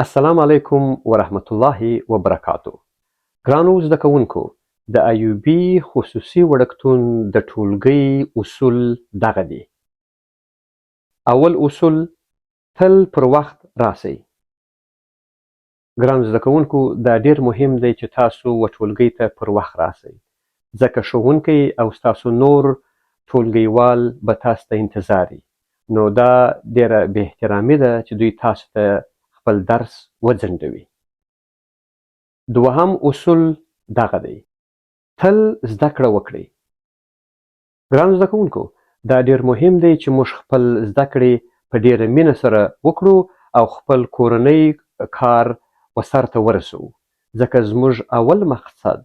السلام علیکم ورحمت الله وبرکاتو ګرانو زده کوونکو، د ایوبي خصوصي وړکتون د ټولګي اصول دغه دي. اول اصول: تل پر وخت راسئ. ګرانو زده کوونکو، دا ډیر مهم دی چې تاسو و ټولګي ته پر وخت راسئ، ځکه ښوونکی او ستاسو نور ټولګیوال به تاسو ته انتظار وي، نو دا ډیره بې احترامي ده چې دوی تاسو ته خپل درس وځنډوي. دوهم اصول دغه دی: تل زده کړه وکړئ. ګرانو زده کوونکو، دا ډیر مهم دی چې موږ خپل زده کړې په ډیره مینه سره وکړو او خپل کورنۍ کار و سر ته ورسوو، ځکه زموږ اول مقصد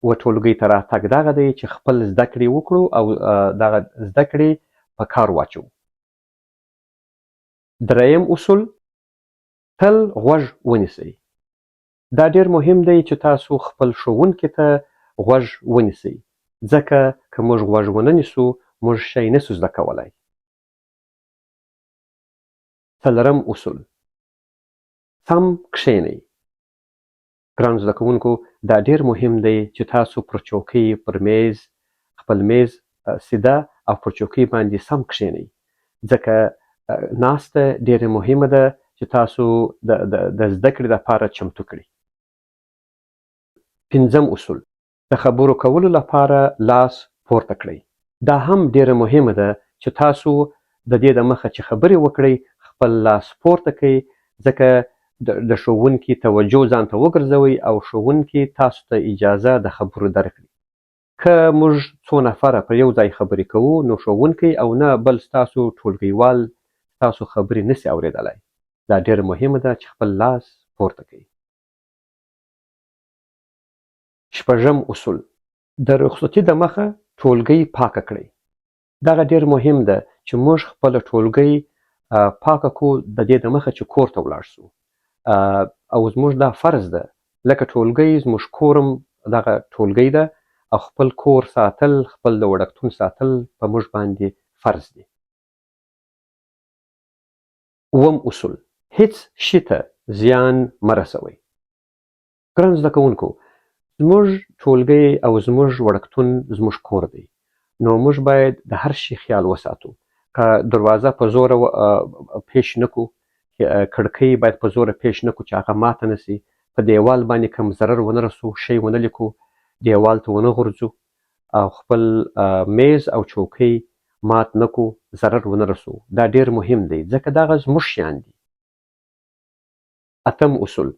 و ټولګي ته راتګ دغه دی چې خپل زده کړې وکړو او دغه زده کړې په کار واچوو. دریم اصول: تل غوږ ونیسئ. دا ډیر مهم دی چې تاسو خپل ښوونکي ته غوږ ونیسئ، ځکه که موږ غوږ ونه نیسو، موږ شی نسو زده کولای. څلورم اصول: سم کښینئ. ګرانو زده کوونکو، دا ډیر مهم دی چې تاسو پر چوکۍ، پر میز، خپل میز سیده او پر چوکۍ باندې سم کښینئ، ځکه ناسته ډیره مهمه ده چې تاسو د زده کړې لپاره چمتو کړي. پنځم اصول: د خبرو کولو لپاره لاس پورته کړئ. دا هم ډیره مهمه ده چې تاسو د دې د مخه چې خبرې وکړئ، خپل لاس پورته کړئ، ځکه د ښوونکي توجه ځان ته وګرځوئ او ښوونکي تاسو ته اجازه د خبرو درکړي. که موږ څو نفره په یو ځای خبرې کوو، نو ښوونکی او نه بل ستاسو ټولګیوال ستاسو خبرې نسي اورېدلی. دا ډیره مهمه ده چې خپل لاس پورته کړئ. شپږم اصول: د رخصتي د مخه ټولګی پاکه کړئ. دغه ډیر مهم ده چې موږ خپله ټولګی پاکه کړو د دې د مخه چې کور ته ولاړ شو، او زموږ دا فرض ده، لکه ټولګی زموږ کورم دغه ټولګی ده، او خپل کور ساتل، خپل د وړکتون ساتل په موږ باندې فرض دي. اووم اصول: هیڅ شي ته زیان مه رسوئ. ګران زده کوونکو، زموږ ټولګی او زموږ وړکتون زموږ کور دی، نو موږ باید د هر شي خیال وساتو. که دروازه په زوره پیش نه کړو، کړکۍ باید په زوره پیش نه کړو چې هغه ماته نه سي، په دیوال باندې کوم ضرر ونه رسو، شی ونه لیکو، دیوال ته ونه غورځو، او خپل میز او چوکۍ مات نه کړو، ضرر ونه رسو. دا ډیر مهم دی، ځکه دغه زموږ شیان دي. اتم اصول: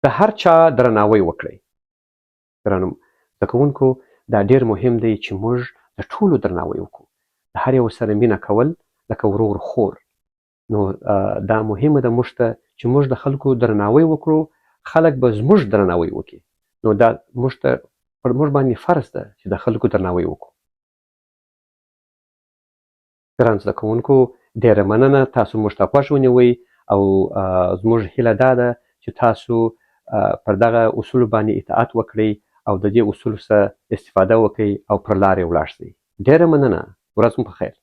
د هر چا درناوی وکړئ. ګرانو زده کوونکو، دا ډیر مهم دی چې موږ د ټولو درناوی وکړو، د هر یو سره مینه کول لکه ورور خور. نو دا مهمه ده موږ ته چې موږ د خلکو درناوی وکړو، خلک به زموږ درناوی وکړي. نو دا موږ ته پر موږ باندې فرض ده چې د خلکو درناوی وکړو. ګران زده کوونکو، ډیره مننه تاسو موږ ته غوږ ونیوئ، او زموږ هیله دا ده چې تاسو پر دغه اصولو باندې اطاعت وکړئ او د دې اصولو څخه استفاده وکړئ او پر لارې ولاړ شئ. ډیره مننه، ورځ مو په خیر.